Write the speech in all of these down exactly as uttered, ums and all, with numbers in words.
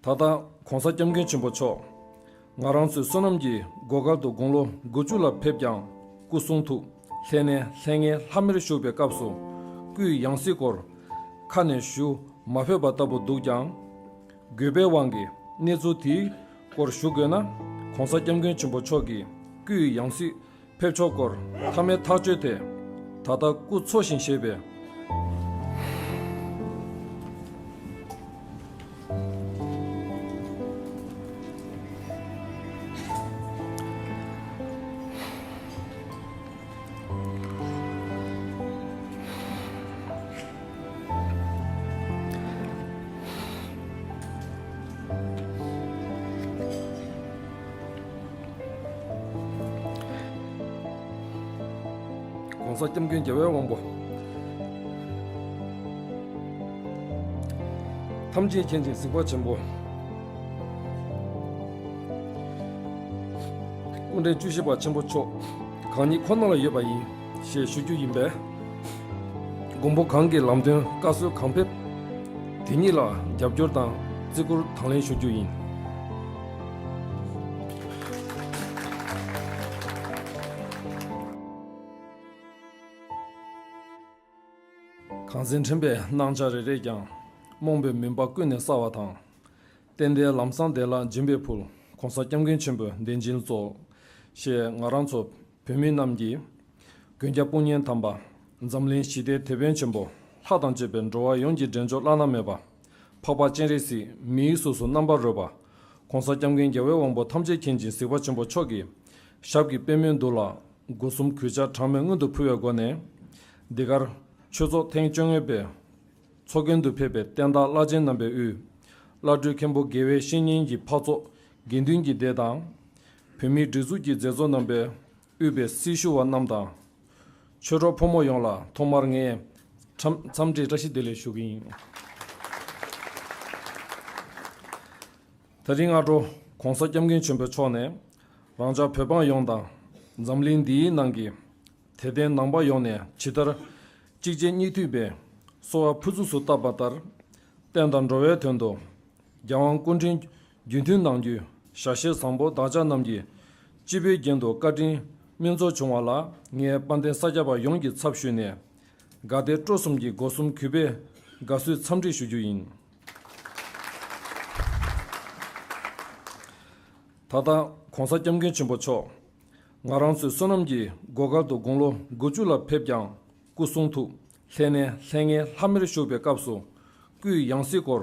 ད་ལྟ་༸གོང་ས་༸སྐྱབས་མགོན་ཆེན་པོ་མཆོག་ང་རང་ཚོའི་བསོད་ནམས་ཀྱི་བགོ་སྐལ་དུ་དགུང་ལོ་དགུ་བཅུ་ལ་ཕེབས་ཀྱང་སྐུ་གསུང་ཐུགས་ལྷན་ནེ་ལྷང་ངེ་ལྷམ་མེར་བཞུགས་པའི་སྐབས་སུ་སྐུའི་ཡང་སྲིད་སྐོར་ཁ་ནས་ཞུ་མ་ཕོད་པ་ལྟ་བུ་འདུག་ཀྱང་། དགོས་པའི་དབང་གིས་གནས་ཚུལ་དེའི་སྐོར་ཞུ་དགོས་ན་༸གོང་ས་༸སྐྱབས་མགོན་ཆེན་པོ་མཆོག་གིས་སྐུའི་ཡང་སྲིད་ཕེབས་ཕྱོགས་སྐོར་མཐའ་མའི་ཐག་གཅོད་དེ་ད་ལྟ་སྐུ་འཚོ་ཞིང་གཞེས་པའི་༸གོང་ས་༸སྐྱབས་མགོན་རྒྱལ་བའི་དབང་པོ། ཐམས་ཅད་མཁྱེན་ཅིང་གཟིགས་པ་ཆེན་པོ། སྐུ་ཕྲེང་བཅུ་བཞི་པ་ཆེན་པོ་མཆོག་གང་ཉིད་ཁོ་ན་ལ་ཡོད་པ་ཡིན་ཞེས་ཞུ་རྒྱུ་ཡིན་པས། མགོན་པོ་གང་གི་ལམ་སྟོན་བཀའ་སྲོལ་གང་ཕེབས། དེ་ཉིད་ལ་རྒྱབ་སྐྱོར་དང་བརྩི་བཀུར་དང་ལེན་ཞུ་རྒྱུ་ཡིན། གངས་ཅན་དྲན་པའི་སྣང་ཆ་རེ་རེས་ཀྱང་རྨོངས་པའི་མུན་པ་ཀུན་ནས་བསལ་བ་དང་། གཏན་བདེའི་ལམ་བཟང་བདེ་བླག་སྦྱིན་པའི་ཕུལ་༸གོང་ས་༸སྐྱབས་མགོན་ཆེན་པོའི་བདེན་བཞིན་སྩོལ་ཞེས་ང་རང་ཚོ་བོད་མི་རྣམས་ཀྱི་མགོན་སྐྱབས་དཔུང་གཉེན་དམ་པ་འཛམ་གླིང་ཞི་བདེའི་དེད་དཔོན་ཆེན་པོ་ལྷ་དང་བཅས་པའི་འགྲོ་བ་ཡོངས་ཀྱི་འདྲེན་མཆོག་བླ་ན་མེད་པ། འཕགས་པ་སྤྱན་རས་གཟིགས་མི་ཡི་གཟུགས་སུ་རྣམ་པར་རོལ་པ། ༸གོང་ས་༸སྐྱབས་མགོན་རྒྱལ་བའི་དབང་པོ་ཐམས་ཅད་མཁྱེན་ཅིང་གཟིགས་པ་ཆེན་པོ་མཆོག་གི་ཞབས་ཀྱི་པད་མོའི་མདུན་ལ་སྒོ་གསུམ་གུས་ཕྱག་གྲངས་མེད་སྔོན་དུ་ཕུལ་བའི་སྒོ་ནས། འདི་གར་ཆོས་ཚོགས་ཐེངས་བཅོ་ལྔ་པའི་ཚོགས་མགོན་དུ་ཕེབས་པའི་བསྟན་བདག་བླ་ཆེན་རྣམ་པའི་དབུས། བླ་སྤྲུལ་མཁན་པོ་དགེ་བའི་བཤེས་གཉེན་གྱི་འཕགས་ཚོགས་དགེ་འདུན་གྱི་སྡེ་དང་། བོད་མིའི་སྒྲིག་འཛུགས་ཀྱི་མཛད་གཙོ་རྣམ་པའི་དབུས་པའི་སྲི་ཞུ་བ་རྣམས་དང་། ཆོས་གྲོགས་ཕོ་མོ་ཡོངས་ལ་ཐོག་མར་ངས་འཚམས་འཚམས་འདྲི་བཀྲ་ཤིས་བདེ་ལེགས་ཞུ་གི་ཡིན། དེ་རིང་སྔ་དྲོ་༸གོང་ས་༸སྐྱབས་མགོན་ཆེན་པོ་མཆོག་ནས་རང་ཅག་བོད་འབངས་ཡོངས་དང་འཛམ་གླིང་འདིའི་ནང་གི་དད་ལྡན་ནང་པ་ཡོངས་ནས་ཇི་ལྟར་གཅིག་རྗེས་གཉིས་མཐུད་པའི་གསོལ་བ་ཕུར་ཚུགས་སུ་བཏབ་པ་ལྟར། བསྟན་དང་འགྲོ་བའི་དོན་དུ་རྒྱལ་དབང་སྐུ་ཕྲེང་རྒྱུན་མཐུད་གནང་རྒྱུའི་ཞལ་བཞེས་བཟང་པོ་བདག་ཅག་རྣམས་ཀྱི་སྤྱི་བོའི་རྒྱན་དུ་བཀའ་དྲིན་སྨིན་ཚོགས་བྱུང་བ་ལ་ངས་དཔལ་ལྡན་ས་སྐྱ་པ་ཡོངས་ཀྱི་ཚབ་ཞུས་ནས་དགའ་དད་སྤྲོ་གསུམ་གྱི་སྒོ་གསུམ་གུས་པས་དགའ་བསུའི་འཚམས་འདྲི་ཞུ་རྒྱུ་ཡིན། ད་ལྟ་༸གོང་ས་༸སྐྱབས་མགོན་ཆེན་པོ་མཆོག་ང་རང་ཚོའི་བསོད་ནམས་ཀྱི་བགོ་སྐལ་དུ་དགུང་ལོ་དགུ་བཅུ་ལ་ཕེབས་ཀྱང་སྐུ་གསུང་ཐུགས་ལྷན་ནེ་ལྷང་ངེ་ལྷམ་མེར་བཞུགས་པའི་སྐབས་སུ་སྐུའི་ཡང་སྲིད་སྐོར་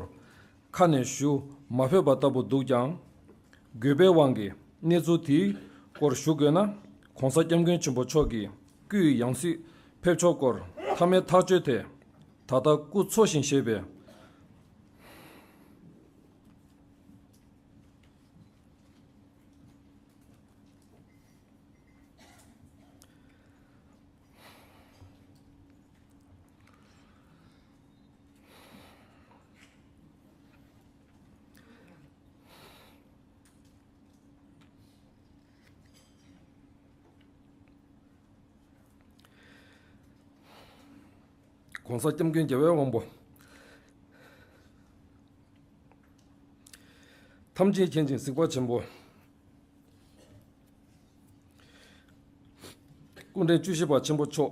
ཁ་ནས་ཞུ་མ་ཕོད་པ་ལྟ་བུ་འདུག་ཀྱང་། དགོས་པའི་དབང་གིས་གནས་ཚུལ་དེའི་སྐོར་ཞུ་དགོས་ན་༸གོང་ས་༸སྐྱབས་མགོན་ཆེན་པོ་མཆོག་གིས་སྐུའི་ཡང་སྲིད་ཕེབས་ཕྱོགས་སྐོར་མཐའ་མའི་ཐག་གཅོད་དེ་ད་ལྟ་སྐུ་འཚོ་ཞིང་གཞེས་པའི་༸གོང་ས་༸སྐྱབས་མགོན་རྒྱལ་བའི་དབང་པོ། ཐམས་ཅད་མཁྱེན་ཅིང་གཟིགས་པ་ཆེན་པོ། སྐུ་ཕྲེང་བཅུ་བཞི་པ་ཆེན་པོ་མཆོག་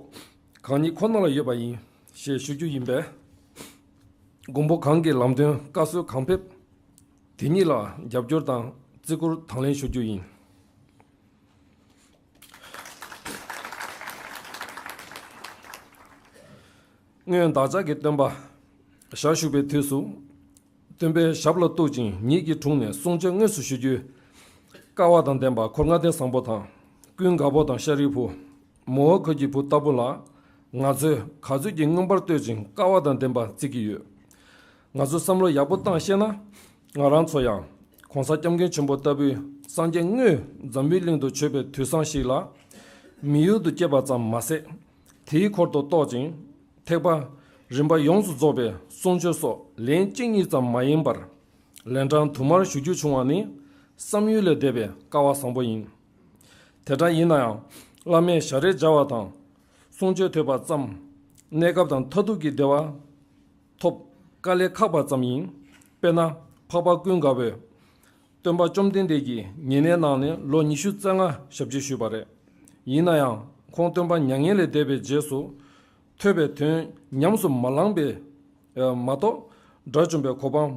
གང་ཉིད་ཁོ་ན་ལ་ཡོད་པ་ཡིན་ཞེས་ཞུ་རྒྱུ་ཡིན་པས། མགོན་པོ་གང་གི་ལམ་སྟོན་བཀའ་སྲོལ་གང་ཕེབས། དེ་ཉིད་ལ་རྒྱབ་སྐྱོར་དང་བརྩི་བཀུར་དང་ལེན་ཞུ་རྒྱུ་ཡིན། སྔོན་བདག་ཅག་གི་སྟོན་པ་ཞལ་བཞུགས་པའི་དུས་སུ། སྟོན་པའི་ཞབས་ལ་གཏུགས་ཤིང་ཉིད་ཀྱི་དྲུང་ནས་གསུང་ཆོས་དངོས་སུ་ཞུ་རྒྱུའི་སྐལ་བ་དང་ལྡན་པ་འཁོར་ལྔ་སྡེ་བཟང་པོ་དང་ཀུན་དགའ་བོ་དང་ཤཱ་རིའི་བུ། མོའུ་འགལ་གྱི་བུ་ལྟ་བུ་ལ་ང་ཚོས་ག་ཚོད་ཀྱིས་མངོན་པར་བསྟོད་ཅིང་སྐལ་བ་དང་ལྡན་པ་བརྩི་གི་ཡོད། ང་ཚོས་བསམ་བློ་ཡག་པོ་བཏང་ཤེས་ན། ང་རང་ཚོ་ཡང་༸གོང་ས་༸སྐྱབས་མགོན་ཆེན་པོ་ལྟ་བུའི་སངས་རྒྱས་དངོས་འཛམ་བུའི་གླིང་དུ་བྱོན་པའི་དུས་བཟང་ཞིག་ལ་མི་ཡུལ་དུ་སྐྱེས་པ་ཙམ་མ་ཟད། དེའི་འཁོར་དུ་གཏོགས་ཅིང་ཐེག་པ་རིམ་པ་ཡོངས་སུ་རྫོགས་པའི་གསུང་ཆོས་སོགས་ལན་གཅིག་གཉིས་ཙམ་མ་ཡིན་པར་ལན་གྲངས་དུ་མར་ཞུ་རྒྱུ་བྱུང་བ་ནི་བསམ་ཡུལ་ལས་འདས་པའི་སྐལ་བ་བཟང་པོ་ཡིན། དེ་འདྲ་ཡིན་ན་ཡང་བླ་མས་ཞལ་རས་མཇལ་བ་དང་གསུང་ཆོས་ཐོས་པ་ཙམ་གནས་སྐབས་དང་མཐར་ཐུག་གི་བདེ་བ་ཐོབ་དཀའ་ལས་ཁག་པ་ཙམ་ཡིན། དཔེར་ན། འཕགས་པ་ཀུན་དགའ་བོས་སྟོན་པ་བཅོམ་ལྡན་འདས་ཀྱི་ཉེ་གནས་གནང་ནས་ལོ་ཉི་ཤུ་རྩ་ལྔ་ཞབས་ཕྱི་ཞུས་པ་རེད། ཡིན་ན་ཡང་ཁོང་སྟོན་པ་མྱ་ངན་ལས་འདས་པའི་རྗེས་སུ་ཐོས་པའི་དོན་ཉམས་སུ་མ་བླངས་པས་མ་གཏོགས་དགྲ་བཅོམ་པའི་གོ་འཕང་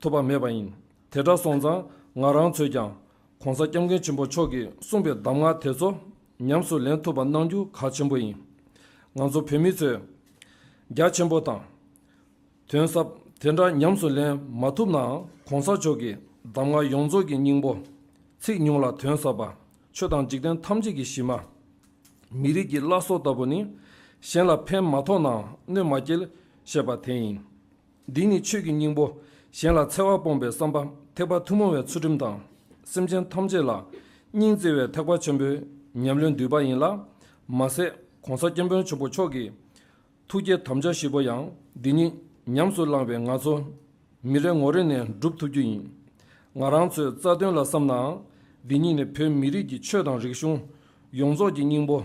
ཐོབ་པ་མེད་པ་ཡིན། དེ་འདྲ་སོང་ཙང་ང་རང་ཚོས་ཀྱང་གོང་ས་སྐྱབས་མགོན་ཆེན་པོ་མཆོག་གིས་གསུངས་པའི་གདམས་ངག་དེ་ཚོ་ཉམས་སུ་ལེན་ཐུབ་པ་གནང་རྒྱུ་གལ་ཆེན་པོ་ཡིན། ང་ཚོ་བོད་མི་ཚོས་རྒྱ་ཆེན་པོ་དང་དོན་ཟབ་དེ་འདྲ་ཉམས་སུ་ལེན་མ་ཐུབ་ནའང་གོང་ས་མཆོག་གི་གདམས་ངག་ཡོངས་རྫོགས་ཀྱི་སྙིང་པོ། ཚིག་ཉུང་ལ་དོན་ཟབ་པ། ཆོས་དང་འཇིག་རྟེན་ཐམས་ཅད་ཀྱི་གཞི་མ། མི་རིགས་ཀྱི་བླ་སྲོག་ལྟ་བུ་ནི། གཞན་ལ་ཕན་མ་ཐོགས་ནའང་གནོད་མ་སྐྱེལ་ཞེས་པ་དེ་ཡིན། འདི་ནི་ཆོས་ཀྱི་སྙིང་པོ། གཞན་ལ་འཚེ་བ་སྤོང་བའི་བསམ་པ། ཐེག་པ་ཐུན་མོང་བའི་ཚུལ་ཁྲིམས་དང་། སེམས་ཅན་ཐམས་ཅད་ལ་སྙིང་བརྩེ་བའི་ཐེག་པ་ཆེན་པོའི་ཉམས་ལེན་བསྡུས་པ་ཡིན་ལ། མ་ཟད་གོང་ས་སྐྱབས་མགོན་ཆེན་པོ་མཆོག་གི་ཐུགས་བསྐྱེད་དམ་བཅའ་བཞི་པོ་ཡང་འདི་ཉིད་ཉམས་སུ་བླངས་པས་ང་ཚོ་མི་རེ་ངོ་རེ་ནས་སྒྲུབ་ཐུབ་རྒྱུ་ཡིན། ང་རང་ཚོའི་རྩ་དོན་ལ་བསམ་ནའང་འདི་ཉིད་ནི་བོད་མི་རིགས་ཀྱི་ཆོས་དང་རིག་གཞུང་ཡོངས་རྫོགས་ཀྱི་སྙིང་པོ།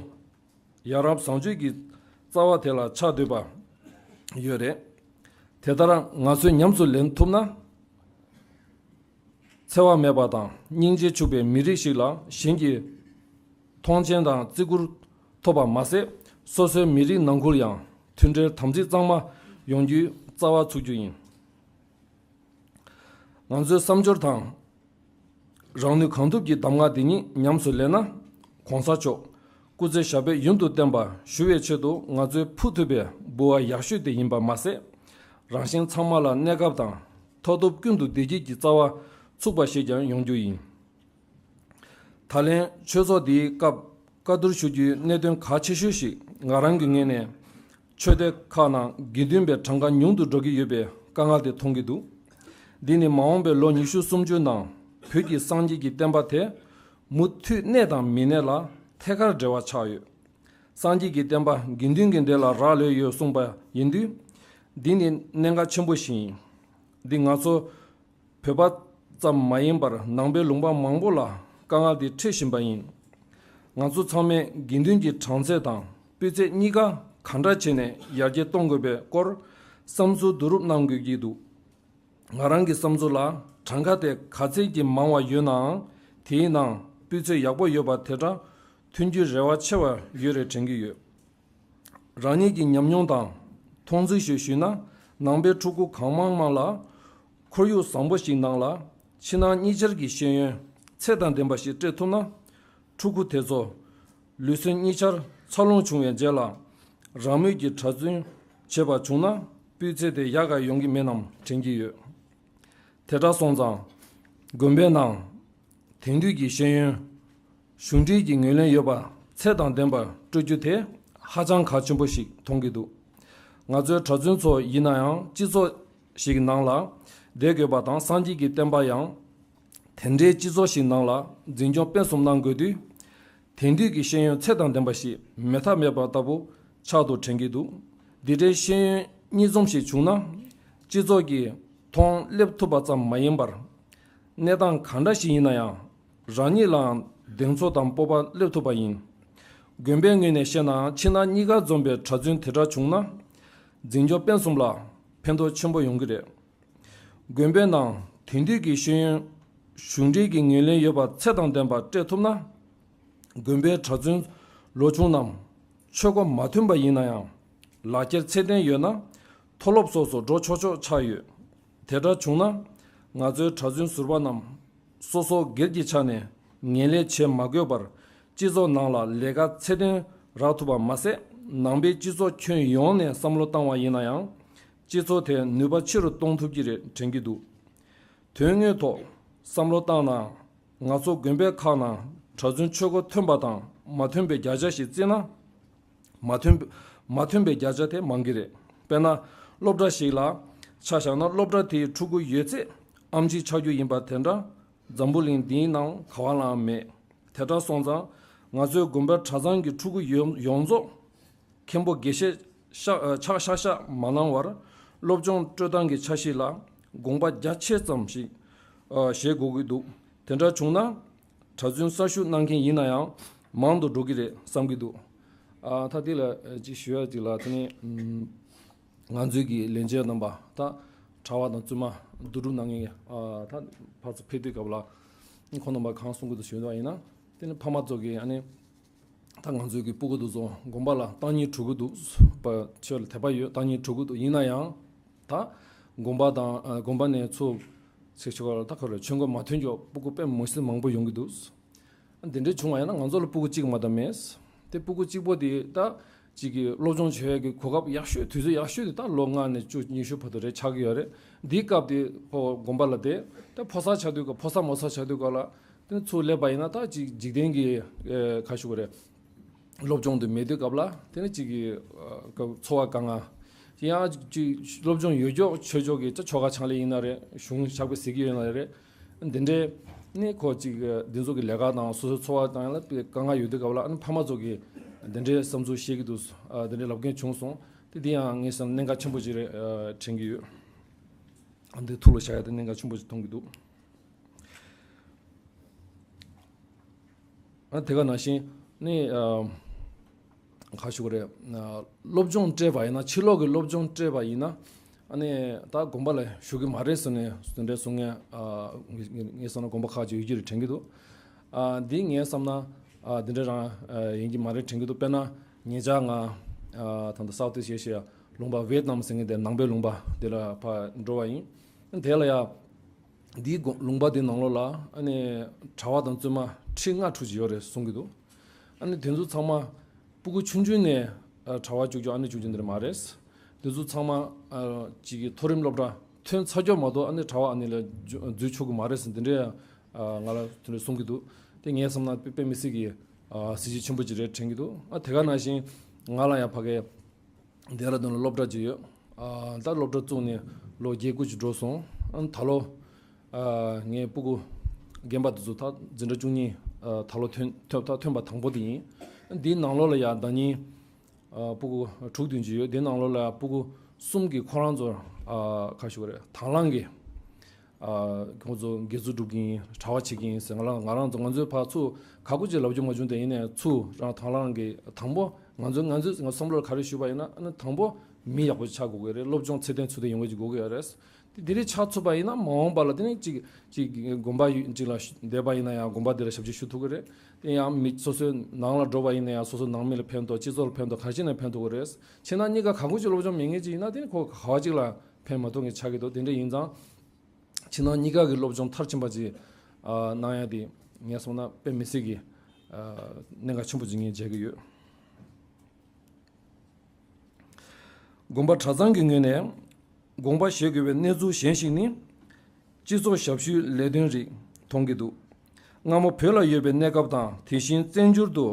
ཡ་རབས་བཟང་སྤྱོད་ཀྱི་རྩ་བ་དེ་ལ་ཆགས་སྡོད་པ་ཡོད་རེད། དེ་ལྟར་ང་ཚོས་ཉམས་སུ་ལེན་ཐུབ་ན། འཚེ་བ་མེད་པ་དང་སྙིང་རྗེ་ཕྱུག་པའི་མི་རིགས་ཤིག་ལ་གཞན་གྱིས་མཐོང་ཆེན་དང་བརྩི་བཀུར་ཐོབ་པ་མ་ཟད། སོ་སོའི་མི་རིགས་ནང་ཁུལ་ཡང་མཐུན་སྒྲིལ་དམ་ཚིག་གཙང་མ་ཡོང་རྒྱུའི་རྩ་བ་ཚུགས་རྒྱུ་ཡིན། ང་ཚོའི་བསམ་སྦྱོར་དང་རང་ནུས་གང་ཐུབ་ཀྱིས་གདམས་ངག་འདི་ཉིད་ཉམས་སུ་ལེན་ན། གོང་ས་མཆོག་སྐུ་ཚེ་ཞབས་པད་ཡུན་དུ་བརྟན་པ་ཞུ་བའི་ཆེད་དུ་ང་ཚོས་ཕུལ་ཐུབ་པའི་འབུལ་བ་ཡག་ཤོས་དེ་ཡིན་པ་མ་ཟད། རང་གཞན་ཚང་མ་ལ་གནས་སྐབས་དང་མཐོ་སྟོབས་ཀུན་ཏུ་བདེ་སྐྱིད་ཀྱི་རྩ་བ་ཚུགས་པ་ཞིག་ཀྱང་ཡོང་རྒྱུ་ཡིན། ད་ལན་ཆོས་ཚོགས་འདིའི་སྐབས་བཀའ་བསྡུར་ཞུ་རྒྱུའི་གནད་དོན་གལ་ཆེ་ཤོས་ཤིག་ང་རང་གི་ངོས་ནས་ཆོས་སྡེ་ཁག་ནང་དགེ་འདུན་པའི་གྲངས་ཀ་ཉུང་དུ་འགྲོ་གི་ཡོད་པའི་དཀའ་ངལ་དེ་མཐོང་གི་འདུག་འདི་ནི་མ་འོངས་པའི་ལོ་ཉི་ཤུ་སུམ་ཅུ་ནང་བོད་ཀྱི་སངས་རྒྱས་ཀྱི་བསྟན་པ་དེ་མུ་མཐུད་གནས་དང་མི་གནས་ལ་ཐད་ཀར་འབྲེལ་བ་ཆགས་ཡོད། སངས་རྒྱས་ཀྱི་བསྟན་པ་དགེ་འདུན་གྱི་སྡེ་ལ་རག་ལས་ཡོད་གསུངས་པ་ཡིན་དུས། འདི་ནི་གནད་འགག་ཆེན་པོ་ཞིག་ཡིན། འདི་ང་ཚོ་བོད་པ་ཙམ་མ་ཡིན་པར་ནང་པའི་ལུང་པ་མང་པོ་ལ་དཀའ་ངལ་འདི་འཕྲད་བཞིན་པ་ཡིན། ང་ཚོ་ཚང་མས་དགེ་འདུན་གྱི་གྲངས་ཚད་དང་སྤུས་ཚད་གཉིས་ཀ་ག་འདྲ་བྱས་ནས་ཡར་རྒྱས་གཏོང་དགོས་པའི་སྐོར་བསམ་ཚུལ་བསྡུ་རུབ་གནང་དགོས་ཀྱི་འདུག་ང་རང་གི་བསམ་ཚུལ་ལ་གྲངས་ཀ་དེ་ག་ཚད་ཀྱིས་མང་བ་ཡོད་ནའང་དེའི་ནང་སྤུས་ཚད་ཡག་པོ་ཡོད་པ་དེ་འདྲ་ཐོན་རྒྱུའི་རེ་བ་ཆེ་བ་ཡོད་རེད་དྲན་གྱི་ཡོད། རང་ཉིད་ཀྱི་ཉམས་མྱོང་དང་མཐོང་ཚུལ་ཞིག་ཞུས་ན། ནང་པའི་ཕྲུ་གུ་གང་མང་མང་ལ་ཁོར་ཡུག་བཟང་པོ་ཞིག་ནང་ལ་ཕྱི་ནང་གཉིས་ཆར་གྱི་ཤེས་ཡོན་ཚད་དང་ལྡན་པ་ཞིག་སྤྲད་ཐུབ་ན། ཕྲུ་གུ་དེ་ཚོ་ལུས་སེམས་གཉིས་ཆར་འཚར་ལོངས་བྱུང་བའི་རྗེས་ལ་རང་མོས་ཀྱིས་གྲྭ་བཙུན་བྱེད་པ་བྱུང་ན་སྤུས་ཚད་དེ་ཡག་ག་ཡོང་གི་མིན་ནམ་དྲན་གྱི་ཡོད། དེ་འདྲ་སོང་ཙང་དགོན་པའི་ནང་དེང་དུས་ཀྱི་ཤེས་ཡོན་གཞུང་འབྲེལ་གྱི་ངོས་ལེན་ཡོད་པ་ཚད་དང་ལྡན་པར་སྤྲོད་རྒྱུ་དེ་ཧ་ཅང་གལ་ཆེན་པོ་ཞིག་མཐོང་གི་འདུག་ང་ཚོའི་གྲྭ་བཙུན་ཚོ་ཡིན་ན་ཡང་སྤྱི་ཚོགས་ཤིག་ནང་ལ་བསྡད་དགོས་པ་དང་། སངས་རྒྱས་ཀྱི་བསྟན་པ་ཡང་དེ་འདྲའི་སྤྱི་ཚོགས་ཤིག་ནང་ལ་འཛིན་སྐྱོང་སྤེལ་གསུམ་གནང་དགོས་དུས། དེང་དུས་ཀྱི་ཤེས་ཡོན་ཚད་དང་ལྡན་པ་ཞིག་མེད་ཐབས་མེད་པ་ལྟ་བུ་ཆགས་འདུག་དྲན་གྱི་འདུག་འདི་འདྲའི་ཤེས་ཡོན་གཉིས་འཛོམས་ཤིག་བྱུང་ན། སྤྱི་ཚོགས་ཀྱི་མཐོང་སླེབས་ཐུབ་པ་ཙམ་མ་ཡིན་པར། གནས་སྟངས་གང་འདྲ་ཞིག་ཡིན་ན་ཡང་རང་ཉིད་ལའང་གདེང་ཚོད་དང་སྤོབས་པ་སླེབས་ཐུབ་པ་ཡིན། དགོན་པའི་ངོས་ནས་བཤད་ན་ཕྱི་ནང་གཉིས་ཀ་འཛོམས་པའི་གྲྭ་བཙུན་དེ་འདྲ་བྱུང་ན། འཛིན་སྐྱོང་སྤེལ་གསུམ་ལ་ཕན་ཐོགས་ཆེན་པོ་ཡོང་གི་རེད། དགོན་པའི་ནང་དེང་དུས་ཀྱི་ཤེས་ཡོན་གཞུང་འབྲེལ་གྱི་ངོས་ལེན་ཡོད་པ་ཚད་དང་ལྡན་པ་སྤྲད་ཐུབ་ན། དགོན་པའི་གྲྭ་བཙུན་ལོ་ཆུང་རྣམས་ཆོས་སྒོ་མ་ཐོན་པ་ཡིན་ན་ཡང་ལག་འཁྱེར་ཚད་ལྡན་ཡོད་ན་མཐོ་སློབ་སོགས་སུ་འགྲོ་ཆོག་ཆོག་ཆགས་ཡོད། དེ་འདྲ་བྱུང་ན་ང་ཚོའི་གྲྭ་བཙུན་ཟུར་པ་རྣམས་སོ་སོ་སྒེར་གྱི་ཆ་ནས་ངན་ལས་བྱེད་མ་དགོས་པར་སྤྱི་ཚོགས་ནང་ལ་ལས་ཀ་ཚད་ལྡན་རག་ཐུབ་པ་མ་ཟད། ནང་པའི་སྤྱི་ཚོགས་ཁྱོན་ཡོངས་ནས་བསམ་བློ་བཏང་བ་ཡིན་ན་ཡང་སྤྱི་ཚོགས་དེ་ནུས་པ་ཆེ་རུ་གཏོང་ཐུབ་ཀྱི་རེད་དྲན་གྱི་འདུག་དོན་དངོས་ཐོག་བསམ་བློ་བཏང་ན། ང་ཚོ་དགོན་པའི་ཁག་ནང་གྲྭ་བཙུན་ཆོས་སྒོ་ཐོན་པ་དང་མ་ཐོན་པའི་བརྒྱ་ཆ་ཞིག་བརྩིས་ན། མ་ཐོན་མ་ཐོན་པའི་བརྒྱ་ཆ་དེ་མང་གི་རེད། དཔེར་ན་སློབ་གྲྭ་ཞིག་ལ་ཆ་བཞག་ན། སློབ་གྲྭ་དེའི་ཕྲུ་གུ་ཡོད་ཚད་ཨེམ་ཆི་ཆགས་རྒྱུ་ཡིན་པ་དེ་འདྲ་འཛམ་བུ་གླིང་འདིའི་ནང་ག་བ་ལའང་མེད། དེ་འདྲ་སོང་ཙང་ང་ཚོའི་དགོན་པ་གྲྭ་ཚང་གི་ཕྲུ་གུ་ཡོངས་ཡོངས་རྫོགས་མཁན་པོ་དགེ་བཤེས་ཤག་ཨ་ཆགས་ཤག་ཤག་མ་གནང་བར་སློབ་སྦྱོང་སྤྲོད་སྟངས་ཀྱི་འཆར་གཞི་ལ་དགོངས་པ་རྒྱ་ཆེ་ཙམ་ཞིག་ཨ་བཞེས་དགོས་ཀྱི་འདུག་དེ་འདྲ་བྱུང་ན་གྲྭ་བཙུན་གསར་ཞུགས་གནང་མཁན་ཡིན་ན་ཡང་མང་དུ་འགྲོ་གི་རེད་བསམ་གྱི་འདུག་ཨ་ད་དེ་ལ་ཅིག་ཞུ་ཡ་ཅིག་ལ། དེ་ནས་ང་ཚོའི་གི་ལས་བྱེད་རྣམ་པ་ད་གྲྭ་བ་དང་བཙུན་མ་ བསྡུ་སྒྲུབ་གནང་མཁན་གྱི་ཨ་ད་ཕར་ཚུར་ཕེབས་དུས་སྐབས་ལ་ཁོང་རྣམ་པ་གང་གསུང་གི་འདུག་ཞུས་པ་ཡིན་ན། དེ་ནི་ཕ་མ་ཚོ་གིས་ཨ་ནི་ད་ང་ཚོའི་གི་སྤུ་གུ་དེ་ཚོ་དགོན་པ་ལ་བཏང་སྙིང་བྲོ་གི་འདུག་པ། ཆོས་ལ་དད་པ་ཡོད། བཏང་སྙིང་བྲོ་གི་འདུག། ཡིན་ན་ཡང་ད་དགོན་པ་དང་ཨ་དགོན་པ་ནས་ཚུར་ཚིག་ཆོས་ལ་ད་ཁོ་རེ་ཆོས་འགོ་མ་ཐོན་ཀྱོག་སྤུ་གུ་དཔེ་མི་སྲིད་མང་པོ་ཡོང་གི་འདུག། འདི་འདྲའི་བྱུང་བ་ཡིན་ན་ང་ཚོ་ལ་སྤུ་གུ་གཅིག་མ་གཏོགས་མེད། དེ་སྤུ་གུ་གཅིག་པོ་དེ་ད་གཅིག་གི་སློབ་སྦྱོང་བྱེད་ཡག་གི་གོ་སྐབས་ཡག་ཤོས་དུས་ཚོད་ཡག་ཤོས་དེ་ད་ལོ་ལྔ་ནས་བཅུ་ཉི་ཤུ་བར་དུ་རེད་ཆགས་ཀྱི་ཡོད་རེད། འདིའི་སྐབས་དེ་ཁོ་དགོན་པ་ལ་བསྡད་ད་ཕོ་གསར་ཆགས་དུས་སྐབས་ཕོ་གསར་མོ་གསར་ཆགས་དུས་སྐབས་ལ་དེ་ཚུར་སླེབས་པ་ཡིན་ན་ད་གཅིག་འཇིག་རྟེན་གྱི་ཨེ་ཁ་ཤུ་ག་རེད། སློབ་སྦྱོང་དེ་མེད་དུས་སྐབས་ལ་དེ་ནི་གཅིག་གི་ཨ་ཀ་འཚོ་བ་དཀའ་ངལ། ཡང་གཅིག་སློབ་སྦྱོང་ཡོད་ཀྱོག་ཆོས་ཕྱོགས་ཀྱི་ཆོ་ག་ཕྱག་ལས་ཡིན་ན་རེད། གཞུང་ཕྱག་དཔེ་གཟིགས་ཀྱི་ཡོད་ན་རེད། འདི་འདྲའི་ནི་ཁོ་གཅིག་འདི་ཚོ་གི་ལས་ཀ་དང་སོ་སོའི་འཚོ་བ་དང་ཡང་ལ་དཀའ་ངལ་ཡོད་དུས་སྐབས་ལ་ཨ་ནི་ཕ་མ་ཚོ་གི་འདི་འདྲའི་བསམ་ཚུལ་བཤད་ཀྱི་འདུག། ཨ་འདི་འདྲའི་ལབ་མཁན་བྱུང་སོང་། དེ་འདི་ཡང་ངས་བསམ་གནད་འགག་ཆེན་པོ་ཅིག་རེད་ཨ་དྲན་གྱི་ཡོད། ཨ་འདི་ཐུགས་ལ་བཞག་ཡ་དེ་གནད་འགག་ཆེན་པོ་ཅིག་མཐོང་གི་འདུག། ཨ་དེ་ག་ནང་བཞིན་ནི་ཨ་ག་ཞུ་གི་རེད། ཨ་སློབ་སྦྱོང་སྤྲད་པ་ཡིན་ན་ཕྱི་ལོགས་ཀྱི་སློབ་སྦྱོང་སྤྲད་པ་ཡིན་ན་ཨ་ནི་ད་དགོན་པ་ལ་ཞུགས་ཀྱི་མ་རེད་ཟེར་ནས་དེ་འདྲའི་གསུང་མཁན་ཨ་ངས་ངས་བསམ་ན་དགོན་པ་ཁག་ཅིག་ཡོད་ཀྱི་རེད་དྲན་གྱི་འདུག། ཨ་འདི་ངས་བསམ་ན་ཨ་འདི་འདྲ་རང་ཨ་ཡིན་གྱི་མ་རེད་དྲན་གྱི་འདུག། དཔེར་ན་ཉེ་ཆར་ང་ཨ་ད་ལྟ་སའུ་ཐི་ཨི་སི་ཨེ་ཤི་ཡ་ལུང་པ་ཝེ་ཏི་ནམ་ཟེར་མཁན་དེ་ནང་པའི་ལུང་པ་དེ་ལ་ཕར་འགྲོ་བ་ཡིན། དེ་ལ་ཡ། འདིའི་དགོན་ལུང་པ་འདི་ནང་ལོགས་ལ་ཨ་ནི་གྲྭ་པ་དང་བཙུན་མ་ཁྲི་ལྔ་དྲུག་ཅིག་ཡོད་རེད་གསུང་གི་འདུག། ཨ་ནི་དེ་ཚོ་ཚང་མ་སྤུ་གུ་ཆུང་ཆུང་ནས་ཨ་གྲྭ་པ་བཅུག་རྒྱུ་ཨ་ནི་བཅུག་རྒྱུ་འདི་རེད་མ་རེད། དེ་ཚོ་ཚང་མ་ཨ་ཅིག་གི་མཐོ་རིམ་སློབ་གྲྭ་ཐོན་ཚར་ཀྱོག་མ་གཏོགས་ཨ་ནི་གྲྭ་པ་ཨ་ནི་ལ་འཛུལ་འཛུལ་ཆོག་གི་མ་རེད་ཟེར་འདི་འདྲའི་ཨ་ང་ལ་དེ་འདྲ་གསུང་གི་འདུག། དེ་ངས་བསམ་ན་དཔེ་དཔེ་མི་སྲིད་ཀྱི་ཨ་གཟི་བརྗིད་ཆེན་པོ་ཅིག་རེད་དྲན་གྱི་འདུག། ཨ་དེ་ག་ནང་བཞིན་ང་ལ་ཡང་ཕ་གི་ལྡེ་ར་ལྡུན་ལ་སློབ་གྲྭ་ཅིག་ཡོད། ཨ་ད་སློབ་གྲྭ་བཙུགས་ནས་ལོ་བརྒྱད་དགུ་ཅིག་འགྲོ་སོང་། ཨ་ད་ལོ་ཨ་ངའི་སྤུ་གུ་རྒན་པ་དེ་ཚོ་ད་འཛིན་གྲྭ་བཅུ་གཉིས་ཨ་ད་ལོ་ཐོན་ཐོན་ད་ཐོན་པ་དང་པོ་དེ་ཡིན། འདིའི་ནང་ལོགས་ལ་ཡ་ཟླ་ཉིན་ཨ་སྤུ་གུ་དྲུག་བདུན་ཅིག་ཡོད། དེའི་ནང་ལོགས་ལ་ཡ་སྤུ་གུ་གསུམ་གྱིས་ཁོ་རང་ཚོ་ཨ་ག་ཞུ་གི་རེད་དང་བླངས་ཀྱིས། ཨ་ཁོང་ཚོ་དགེ་ཚུལ་སྒྲུབ་ཀྱིན་གྲྭ་པ་བྱེད་ཀྱིན་ཟེར། ང་རང་ང་རང་ཚོ་ང་ཚོའི་ཕར་ཚུར་ག་གུ་ཅིག་ལབ་རྒྱུ་མ་བྱུང་། དེ་ཡིན་ནའི་ཚུར་རང་དང་བླངས་ཀྱི་དང་པོ་ང་ཚོའི་ང་ཚོའི་ང་བསམ་བློར་ག་རེ་ཞུས་པ་ཡིན་ན་ཨ་ནི་དང་པོ་མི་ཡག་པོ་ཆགས་དགོས་ཀྱི་རེད། སློབ་སྦྱོང་ཚད་ལྡན་ཚུལ་ལྡན་ཡོང་གི་ཅིག་དགོས་ཀྱི་ཡོད་རེད། དེ་དེ་རིགས་ཆགས་ཐུབ་པ་ཡིན་ན་མ་འོངས་པ་ལ་དེ་ནི་ཅིག་ཅིག་དགོན་པ་ཡུལ་ཅིག་ལ་བསྡད་པ་ཡིན་ན་ཡང་དགོན་པ་དེ་ལ་ཞབས་ཕྱི་ཞུ་ཐུབ་ཀྱི་རེད། དེ་ཡང་མི་སོ་སོའི་ནང་ལ་འགྲོ་བ་ཡིན་ན་ཡང་སོ་སོའི་ནང་མི་ལ་ཕན་ཐོགས་སྤྱི་ཚོགས་ལ་ཕན་ཐོགས་ག་རེ་བྱས་ནས་ཕན་ཐོགས་ཀྱི་རེད། ཕྱི་ནང་གཉིས་ཀ་ག་གུ་ཅིག་སློབ་སྦྱོང་མེད་མཁན་ཅིག་ཡིན་ན་དེ་ནི་ཁོ་ག་བ་ཅིག་ལ་ཕན་མ་ཐོགས་མཁན་ཆགས་ཀྱི་འདུག། དེ་འདྲ་ཡིན་ཙང་། ཕྱི་ནང་གཉིས་ཀ་གི་སློབ་སྦྱོང་མཐར་ཕྱིན་པ་ཅིག་ཨ་གནང་ཡ་དེ་ངས་སོང་ན་དཔེ་མི་སྲིད་ཀྱི་ཨ་གནད་འགག་ཆེན་པོ་ཅིག་ངས་མཇལ་གྱི་ཡོད། དགོན་པ་གྲྭ་ཚང་གི་ངོས་ནས་དགོངས་པ་བཞེས་དགོས་པའི་གནས་ཚུལ་གཞན་ཞིག་ནི། སྤྱི་ཚོགས་ཞབས་ཞུའི་ལས་དོན་རིགས་མཐོང་གི་འདུག། སྔ་མོ་བོད་ལ་ཡོད་པའི་གནས་སྐབས་དང་དེ་བཞིན་བཙན་བྱོལ་དུ་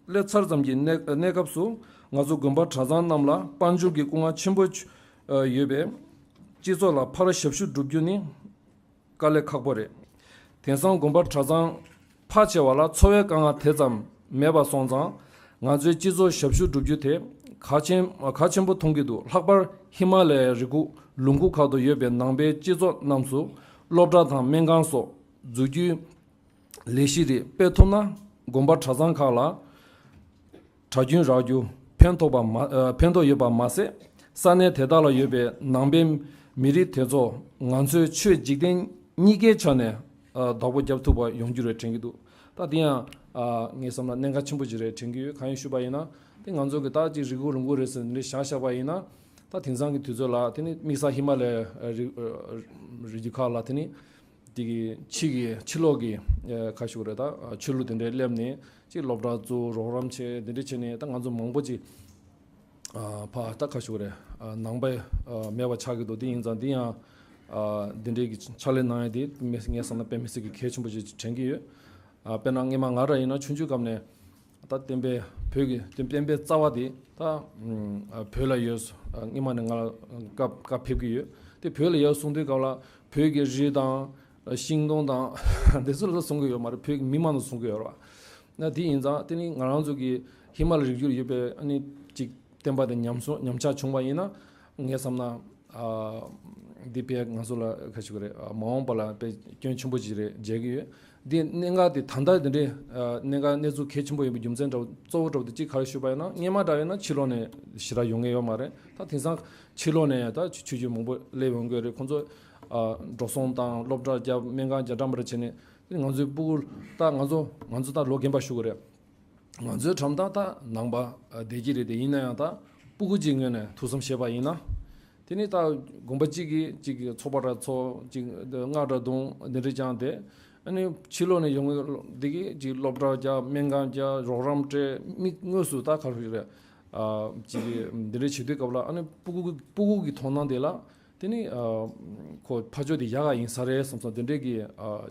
སླེབས་ཚར་ཙམ་གྱི་གནས་གནས་སྐབས་སུ་ང་ཚོ་དགོན་པ་གྲྭ་ཚང་རྣམས་ལ་དཔལ་འབྱོར་གྱི་སྐུ་ངལ་ཆེན་པོ་ཡོད་པས། སྤྱི་ཚོགས་ལ་ཕར་ཞབས་ཞུ་བསྒྲུབ་རྒྱུ་ནི་དཀའ་ལས་ཁག་པོ་རེད། དེང་སང་དགོན་པ་གྲྭ་ཚང་ཕལ་ཆེ་བ་ལ་འཚོ་བའི་དཀའ་ངལ་དེ་ཙམ་མེད་པ་སོང་ཙང་། ང་ཚོའི་སྤྱི་ཚོགས་ཞབས་ཞུ་བསྒྲུབ་རྒྱུ་དེ་གལ་ཆེན་གལ་ཆེན་པོ་མཐོང་གི་འདུག། ལྷག་པར་ཧི་མ་ལ་ཡའི་རི་ཁུག་ལུང་ཁུག་ཁག་ཏུ་ཡོད་པའི་ནང་པའི་སྤྱི་ཚོགས་རྣམས་སུ་སློབ་གྲྭ་དང་སྨན་ཁང་སོགས་འཛུགས་རྒྱུའི་ལས་གཞི་རིགས་སྤེལ་ཐུབ་ན། དགོན་པ་གྲྭ་ཚང་ཁག་ལ་གྲྭ་རྒྱུན་རག་རྒྱུ་ཕན་ཐོགས་པ་མ་ཨ་ཕན་ཐོགས་ཡོད་པ་མ་ཟད། ས་གནས་དེ་དག་ལ་ཡོད་པའི་ནང་པའི་མི་རིགས་དེ་ཚོ་ང་ཚོའི་ཆོས་འཇིག་རྟེན་གཉིས་ཀའི་ཆ་ནས་ཨ་བདག་པོ་རྒྱབ་ཐུབ་པ་ཡོང་རྒྱུ་རེད་དྲན་གྱི་འདུག། ད་དེ་ཡང་ཨ་ངས་བསམ་ན་གནད་འགག་ཆེན་པོ་ཅིག་རེད་དྲན་གྱི་ཡོད། གང་ཡིན་ཞུས་པ་ཡིན་ན། དེ་ང་ཚོ་གི་ད་ཅིག་རི་ཁུག་ལུང་ཁུག་རེད་ཟེར་འདི་བཞག་བཞག་པ་ཡིན་ན། ད་དེང་སང་གི་དུས་ཚོད་ལ་དེ་ནི་དམིགས་བསལ་ཧི་མ་ལ་ཡའི་རི་རི་རྒྱུད་ཁག་ལ་དེ་ནི། དེ་གི་ཕྱི་གི་ཕྱི་ལོགས་ཀྱི་ཨ་ཁ་ཤུག་རེད། ད་ཆོས་ལུགས་དེ་འདྲའི་སླེབས་ནས་ཅིག་སློབ་གྲྭ་བཙུགས། རོགས་རམ་བྱས། དེ་འདྲ་བྱས་ནས་ད་ང་ཚོ་མང་པོ་ཅིག་ཨ་ཕ་ད་ཁ་ཤུག་རེད། ཨ་ནང་པའི་ཨ་མེད་པ་ཆགས་ཀྱི་འདུག། དེ་ཡིན་ཙང་དེ་ཡང་ཨ་དེ་འདྲའི་གི་ཕྱག་ལས་གནང་ཡ་དེ་ངས་བསམ་ན་དཔེ་མི་སྲིད་ཀྱི་གལ་ཆེན་པོ་ཅིག་དྲན་གྱི་ཡོད། ཨ་དཔེར་ན་སྔས་མ་ང་རང་ཡིན་ན་ཆུང་ཆུང་སྐབས་ནས། ད་བསྟན་པའི་བོད་ཀྱི་བསྟན་པའི་རྩ་བ་དེ་ད་ཨ་བོད་ལ་ཡོད། ཨ་སྔས་མ་ནས་ང་ལ་བཀའ་བཀའ་ཕེབས་ཀྱི་ཡོད། དེ་བོད་ལ་ཡོད་གསུང་དུས་སྐབས་ལ་བོད་ཀྱི་རི་དང་ཤིང་སྡོང་དང་འདི་ཚོ་ལ་གསུང་གི་ཡོད་མ་རེད། བོད་ཀྱི་མི་མང་ལ་གསུང་གི་ཡོད་རེད་བ། ན་དེ་ཡིན་ཙང་དེ་ནི་ང་རང་ཚོ་གི་ཧི་མ་ལ་རི་རྒྱུད་ལ་ཡོད་པའི་ཨ་ནི་ཅིག་བསྟན་པ་དེ་ཉམས་སོ་ཉམས་ཆག་བྱུང་བ་ཡིན་ན། ངས་བསམ་ན། ཨ་འདི་དཔེ་ང་ཚོ་ལ་ག་ཞིག་རེད། ཨ་མ་འོངས་པ་ལ་དཔེ་སྐྱོན་ཆེན་པོ་ཞིག་རེད་མཇལ་གྱི་ཡོད། འདི་གནད་འགག་དེ་ད་ལྟ་འདི་འདྲའི་ཨ་གནད་འགག་གནས་ཚུལ་གལ་ཆེན་པོ་ཡིན་པའི་རྒྱུ་མཚན་འདྲ་བོ་གཙོ་བོ་འདྲ་བོ་དེ་གཅིག་ག་རེ་ཞུས་པ་ཡིན་ན། སྔས་མ་འདྲ་ཡིན་ན་ཕྱི་ལོགས་ནས་ཞེ་དྲག་ཡོང་མཁན་ཡོད་མ་རེད། ད་དེང་སང་ཕྱི་ལོགས་ནས་ད་ཆོས་བརྒྱུད་མང་པོ་སླེབས་ཡོང་གི་རེད། ཁོང་ཚོ་ ཨ་འགྲོ་སོང་དང་སློབ་གྲྭ་རྒྱབ་སྨན་ཁང་རྒྱབ་འདྲ་མི་འདྲ་བྱས་ནས། དེ་ནི་ང་ཚོའི་སྤུ་གུ་ད་ང་ཚོ་ང་ཚོ་ད་ལོ་རྒན་པ་ཞུ་གི་རེད། ང་ཚོའི་འགྲམ་ད་ད་ནང་པ་ཨ་བསྡད་ཀྱི་རེད། དེ་ཡིན་ན་ཡང་ད་སྤུ་གུ་གཅིག་ངོས་ནས་ཐུགས་བསམ་བཞེས་པ་ཡིན་ན། དེ་ནི་ད་དགོན་པ་གཅིག་གིས་གཅིག་གི་ཚོགས་པ་འདྲ་ཚོགས། གཅིག་སྔགས་འདྲ་བརྡུང་། འདི་འདྲ་བསྐྱངས་ཏེ། ཨ་ནི་ཕྱི་ལོགས་ནས་ཡོང་གི་འདི་གིས་གཅིག་སློབ་གྲྭ་རྒྱག་སྨན་ཁང་རྒྱག་རོགས་རམ་སྤྲད། མི་དངོས་སུ་ད་ག་རེ་རེད། ཨ་གཅིག་གིས་འདི་འདྲ་བྱེད་དུས་སྐབས་ལ། ཨ་ནི་སྤུ་གུ་སྤུ་གུ་གི་དོ་སྣང་དེ་ལ་དེ་ནི་ཨ་ཁོ་ཕ་ཕྱོགས་དེ་ཡག་ག་ཡིན་ས་རེད་བསམ་སོང་། དེ་འདྲའི་གི་ཨ་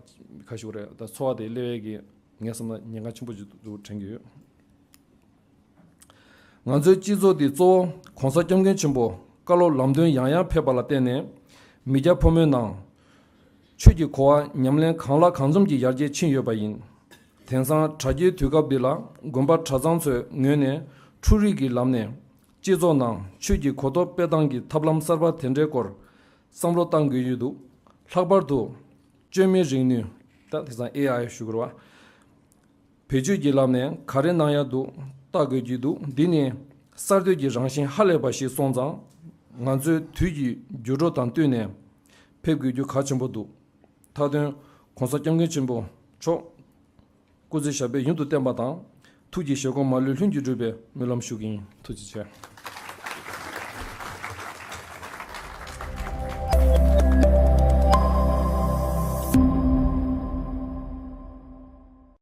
ག་ཞུ་རེད། ད་ཚོར་བ་དེ་སླེབས་ཡས་གི་ངས་བསམ་ན་ཉེན་ཁ་ཆེན་པོ་ཅིག་འདུག་དྲན་གྱི་ཡོད། ང་ཚོའི་སྤྱི་ཚོགས་འདི་གཙོ་བོ་༸གོང་ས་༸སྐྱབས་མགོན་ཆེན་པོ་བཀའ་སློབ་ལམ་སྟོན་ཡང་ཡང་ཕེབས་པ་ལ་བརྟེན་ནས། མི་སྐྱ་ཕོ་མོའི་ནང་ཆོས་ཀྱི་གོ་བ་ཉམས་ལེན་གང་ལ་གང་འཚམ་གྱིས་ཡར་རྒྱས་ཕྱིན་ཡོད་པ་ཡིན། དེང་སང་དྲ་རྒྱའི་དུས་སྐབས་འདི་ལ་དགོན་པ་གྲྭ་ཚང་ཚོའི་ངོས་ནས་འཕྲུལ་རིག་གི་ལམ་ནས་སྤྱི་ཚོགས་ནང་ཆོས་ཀྱི་གོ་རྟོགས་སྤེལ་སྟངས་ཀྱི་ཐབས་ལམ་གསར་པ་དེ་འདྲའི་སྐོར་བསམ་བློ་བཏང་དགོས་ཀྱི་འདུག་ལྷག་པར་དུ་བཅོས་མའི་རིག་ནུས། ད་དེང་སང་ཨེ་ཨའི་ཞུ་དགོས་རེད་བ། བེད་སྤྱོད་ཀྱི་ལམ་ནས་ག་རེ་གནང་ཡག་འདུག་ལྟ་དགོས་ཀྱི་འདུག་འདི་ནི་གསར་གཏོད་ཀྱི་རང་བཞིན་ཧ་ལས་པ་ཞིག་སོང་ཙང་། ང་ཚོའི་དུས་ཀྱི་འགྱུར་འགྲོས་དང་བསྟུན་ནས་ཕེབས་དགོས་རྒྱུ་གལ་ཆེན་པོ་འདུག་མཐའ་དོན་༸གོང་ས་༸སྐྱབས་མགོན་ཆེན་པོ་མཆོག་སྐུ་ཚེ་ཞབས་པད་ཡུན་དུ་བརྟན་པ་དང་། ཐུགས་ཀྱི་བཞེད་དགོངས་མ་ལུས་ལྷུན་གྱིས་འགྲུབ་པའི་སྨོན་ལམ་ཞུ་གི་ཡིན། ཐུགས་རྗེ་ཆེ།